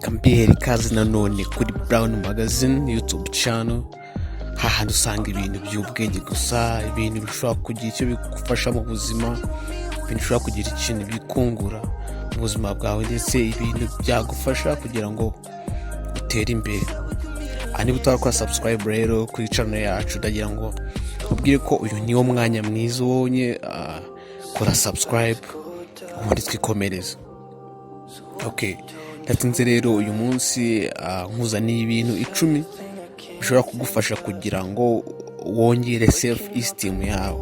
Reka mbihere ikaze nanone kuri Brown Magazine YouTube channel, hahandi usanga ibintu by'ubwenge gusa, ibintu bishobora kugira icyo bigufasha mu buzima, ibintu bishobora kugira ikintu bikungura mu buzima bwawe, ndetse ibintu byagufasha kugira ngo utere imbere. Aha niba utarakora subscribe rero kuri channel yacu, ndagira ngo ubwire ko uyu niwo mwanya mwiza ubonye, kora subscribe ubundi twikomereza. Ok, ndatinze rero. Uyu munsi nkuzaniye ibintu 10 bishobora kugufasha kugira ngo wongere self esteem yawe.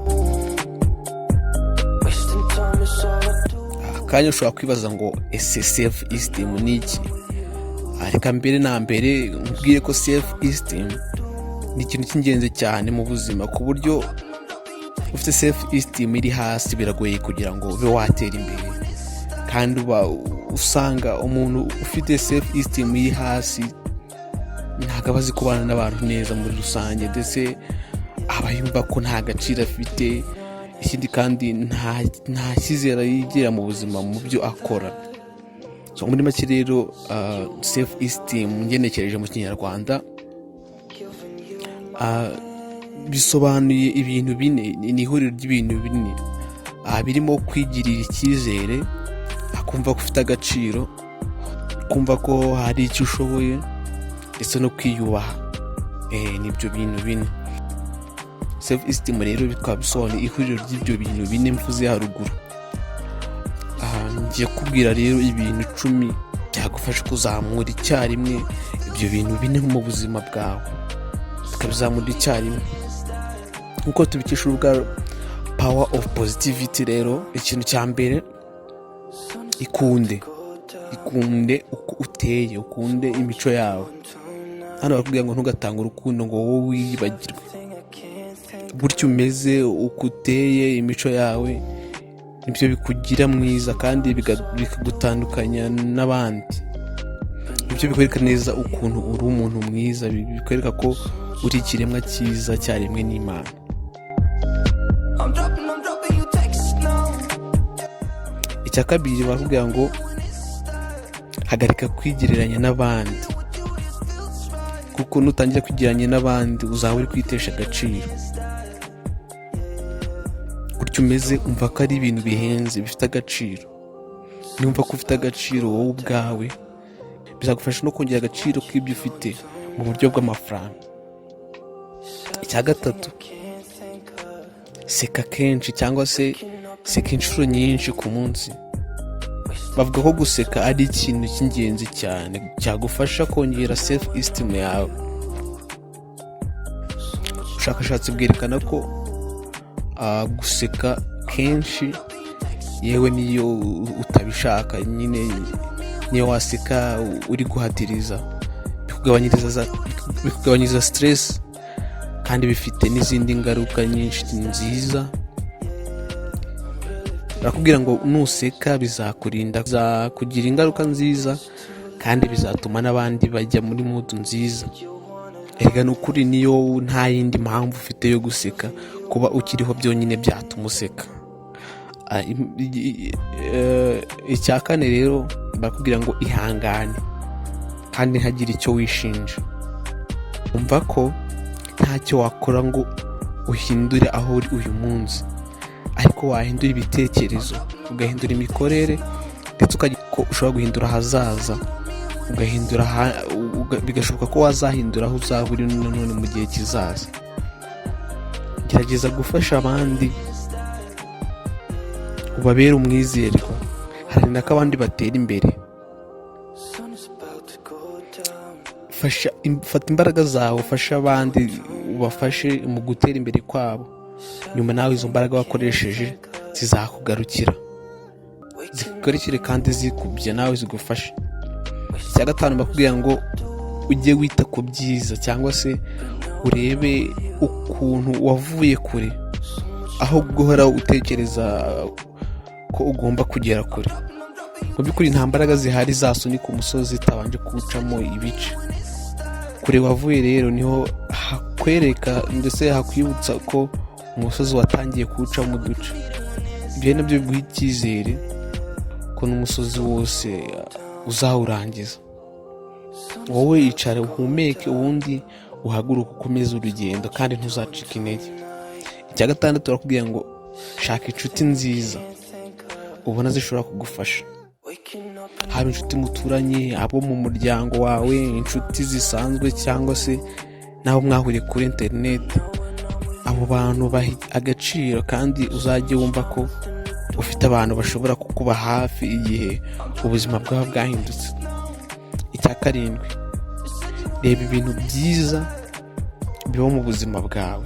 Wasting time is all I do. Akanya ushobora kwibaza ngo: "Ese self esteem ni iki?" Reka mbere na mbere nkubwire ko self esteem ni ikintu cy'ingenzi cyane mu buzima, ku buryo ufite self esteem iri hasi biragoye kugira ngo ube watera imbere. Kandi uba usanga umuntu ufite self esteem iri hasi ntabwo aba azi kubana n'abantu neza muri rusange, ndetse aba yumva ko nta gaciro afite. Ikindi kandi nta cyizere yigira mu buzima, mu byo akora. So muri make rero, self esteem ngenekereje mu Kinyarwanda, bisobanuye ibintu bine, ni ihuriro ry'ibintu bine, birimo kwigirira icyizere, akumva ko ufite agaciro, kumva ko hari icyo ushoboye, ndetse no kwiyubaha. Nibyo bintu bine. Self esteem rero bikaba bisobanuye ihuriro ry'ibyo bintu bine mvuze haruguru. Ngiye kubwira rero ibintu 10 byagufasha kuzamura icyarimwe ibyo bintu bine mu buzima bwawe, bikabizamura icyarimwe, nk'uko tubikesha urubuga Power of Positivity. Rero ikintu cya mbere, ikunde, ikunde uko uteye, ukunde imico yawe. Hano barakubwira ngo ntugatange urukundo ngo wowe wiyibagirwe. Gutyo umeze, uko uteye, imico yawe, nibyo bikugira mwiza kandi bikagutandukanya n'abandi. Nibyo bikwereka neza ukuntu uri umuntu mwiza, bikwereka ko uri ikiremwa cyiza cyaremwe n'Imana. I'm dropping you texts now. Icya kabiri, barakubwira ngo hagarika kwigereranya n'abandi, kuko nutangira kwigereranya n'abandi uzaba uri kwitesha agaciro. Gutyo umeze, umva ko ari ibintu bihenze, bifite agaciro. Niwumva ko ufite agaciro wowe ubwawe, bizagufasha no kongera agaciro k'ibyo ufite mu buryo bw'amafaranga. Icya gatatu, seka kenshi, cyangwa se seka inshuro nyinshi ku munsi. Bavuga ko guseka ari ikintu cy'ingenzi cyane cyagufasha kongera self esteem yawe. Ubushakashatsi bwerekana ko guseka kenshi, yewe niyo utabishaka nyine, niyo waseka uri guhatiriza, bikugabanyiriza stress, kandi bifite n'izindi ngaruka nyinshi nziza. Barakubwira ngo nuseka bizakurinda, bizakugira ingaruka nziza, kandi bizatuma n'abandi bajya muri mood nziza. Erega ni ukuri, niyo nta yindi mpamvu ufite yo guseka, kuba ukiriho byonyine byatuma useka. Icya kane rero, barakubwira ngo ihangane kandi ntihagire icyo wishinja. Umva ko ntacyo wakora ngo uhindure aho uri uyu munsi, ariko wahindura ibitekerezo, ugahindura imikorere, ndetse ukagira ko ushobora guhindura ahazaza, ugahindura bigashoboka ko wazahindura aho uzaba uri nanone mu gihe kizaza. Gerageza gufasha abandi, ubabere umwizerwa, haranira ko abandi batera imbere. Sun is about to go down. Fata imbaraga zawe ufashe abandi, ubafashe mu gutera imbere kwabo. Nyuma nawe izo mbaraga wakoresheje zizakugarukira, zikugarukire kandi zikubye, nawe zigufashe. Icya gatanu, bakubwira ngo ujye wita ku byiza, cyangwa se urebe ukuntu wavuye kure, aho guhora utekereza ko ugomba kugera kure. Mu by'ukuri nta mbaraga zihari zasunika umusozi zitabanje kuwucamo ibice. Kure wavuye rero niho hakwereka, ndetse hakwibutsa ko umusozi watangiye kuwucamo uduce. Ibyo nabyo biguha icyizere ko n'umusozi wose uzawurangiza. Wowe icara uhumeke, ubundi uhaguruke ukomeze urugendo kandi ntuzacike intege. Icya gatandatu, barakubwira ngo shaka inshuti nziza ubona zishobora kugufasha, haba inshuti muturanye, abo mu muryango wawe, inshuti zisanzwe cyangwa se n'abo mwahuriye kuri interineti. Abo bantu baha agaciro kandi uzajye wumva ko ufite abantu bashobora kukuba hafi igihe ubuzima bwaba bwahindutse. Icya karindwi, reba ibintu byiza biba mu buzima bwawe.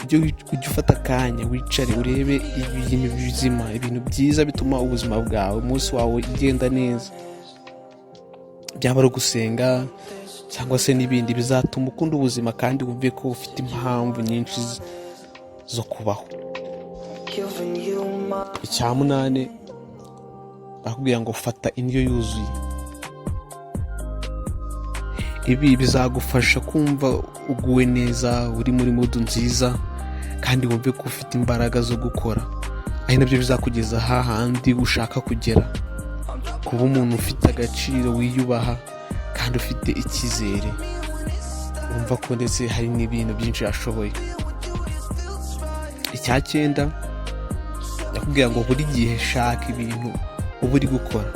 Ujye ufata akanya wicare urebe ibintu bizima, ibintu byiza bituma ubuzima bwawe, umunsi wawe ugenda neza. Byaba ari ugusenga cyangwa se n'ibindi bizatuma ukunda ubuzima kandi wumve ko ufite impamvu nyinshi zo kubaho. Giving you my Icya munani, barakubwira ngo fata indyo yuzuye. Ibi bizagufasha kumva uguwe neza, uri muri mood nziza kandi wumve ko ufite imbaraga zo gukora, ari nabyo bizakugeza hahandi ushaka kugera, kuba umuntu ufite agaciro, wiyubaha kandi ufite icyizere, wumva ko ndetse hari n'ibintu byinshi yashoboye. Icya cyenda, yakubwira ngo buri gihe shaka ibintu uba uri gukora,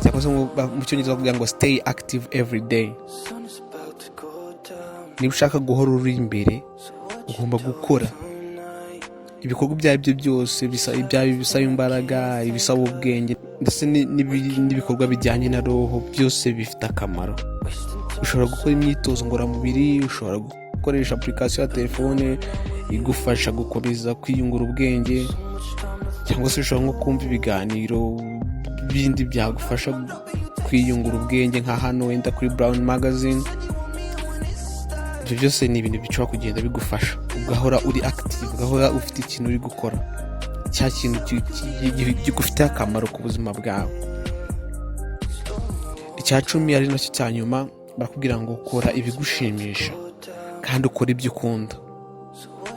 cyangwa se mu Cyongereza bakubwira ngo "Stay active every day." Sun is about to go down. Niba ushaka guhora uri imbere, ugomba gukora ibikorwa ibyo ari byo byose, byaba ibisaba imbaraga, ibisaba ubwenge, ndetse n'ibikorwa bijyanye na roho, byose bifite akamaro. Ushobora gukora imyitozo ngororamubiri, ushobora gukoresha application ya telefone igufasha gukomeza kwiyungura ubwenge, cyangwa se ushobora nko kumva ibiganiro bindi byagufasha kwiyungura ubwenge, nka hano wenda kuri Brown Magazine. Ibyo byose ni ibintu bishobora kugenda bigufasha ugahora uri active, ugahora ufite ikintu uri gukora, cya kintu kigufitiye akamaro ku buzima bwawe. Icya 10, ari nacyo cya nyuma, barakubwira ngo kora ibigushimisha kandi ukore ibyo ukunda.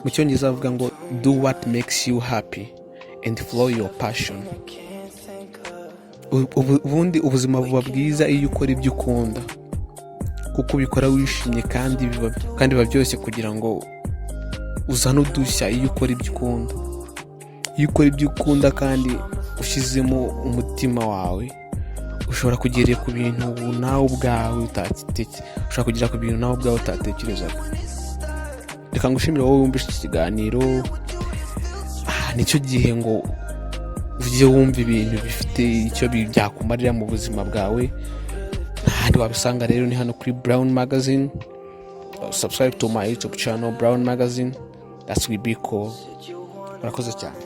Mu Cyongereza bavuga ngo "Do what makes you happy and follow your passion." Ubundi ubuzima buba bwiza iyo ukora ibyo ukunda, kuko ubikora wishimye kandi biba byoroshye kugira ngo uzane udushya iyo ukora ibyo ukunda. Iyo ukora ibyo ukunda kandi ushyizemo umutima wawe, ushobora kugera ku bintu nawe ubwawe utatekerezaga. Reka ngushimire wowe wumvishe iki kiganiro. Nicyo gihe ngo ujye wumva ibintu bifite icyo byakumarira mu buzima bwawe. Ntahandi wabisanga rero, ni hano kuri Brown Magazine. Subscribe to my YouTube channel, Brown Magazine. That's we be cool. Murakoze cyane.